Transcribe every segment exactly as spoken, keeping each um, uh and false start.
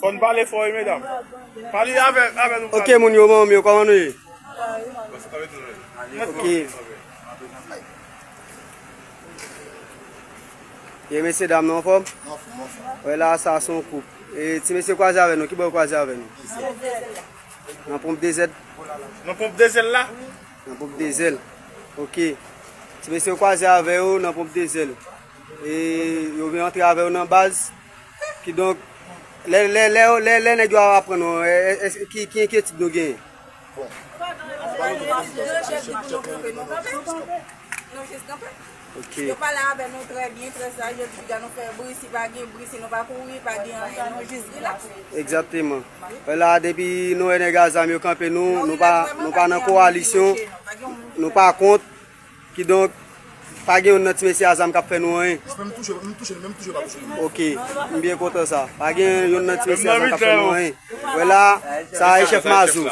Fò n pale fò, wi, medam. Pale avè, avè nou. Ok, moun yo, manm yo, kòman nou ye? Ok. Ye, mesye dam, nou anfòm? Wè la, sa se yon koup. E, ti mesye kwaze avè nou, ki bò yo kwaze avè nou? Nan ponp de zèd. Nan ponp de zèl la? Nan ponp de zèl. Ok. Ti mesye yo kwaze avè yo nan ponp de zèl. E yo vin antre avè yo nan baz. Kidonk, lè, lè, lè, lè, lè nèg yo ap aprann nou, e, e, e, ki, ki enkyetid nou genyen? Bon. Nou jis kanpe. Ok. Yo pale avè nou trè byen, trè saj, yo di piga nou fè bri, si pa gen bri, si nou pa kouri, pa gen anyen, nou jis rilaks. Egzakteman. Wè la, depi nou wè nèg a zam yo kanpe nou, nou pa, nou pa nan kowalisyon, nou pa kont. Kidonk, pa gen youn nan ti mesye a zam k ap fè nou anyen. M touche, m touche, m touche, pa touche. Ok, m byen kontan sa. Pa gen youn nan ti mesye a zam k ap fè nou anyen. Wè la, sa e chèf Mazo.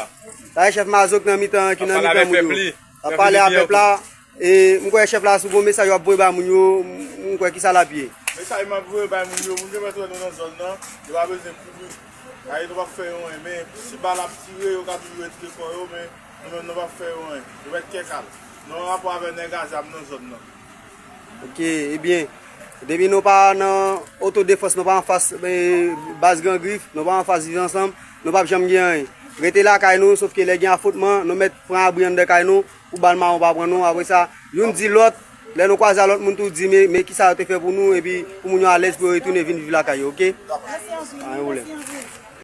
Sa e chèf Mazo ki nan mitan, ki nan mitan moun yo. Ap pale a pèp la. E m kwè chèf la, si w gen yon mesaj w ap voye bay moun yo, m, m kwè ki sa l ap ye. Mesaj m ap voye bay moun yo, moun yo mèt wè nou nan zòn nan, yo pa bezwen kouri. Paske nou p ap fè yo anyen, men si bal ap tire, yo ka toujou retire kò yo, men nou menm nou p ap fè yo anyen. Yo mèt kè kal. Nou an rapò avè nèg a zam nan zòn nan. Ok, ebyen, depi nou pa nan otodefans, nou pa anfas, e, baz Gran Grif, nou pa anfas Viv Ansanm, nou p ap janm gen anyen. Rete lakay nou, sòf ke lè gen afwontman, nou mèt pran abri anndan kay nou, pou bal mawon pa pran nou. Apre sa, youn di lòt, lè nou kwaze a lòt moun tou di, men, men kisa yo te fè pou nou, epi pou moun yo alèz pou yo retounen vin viv lakay yo, ok? Pa gen pwoblèm.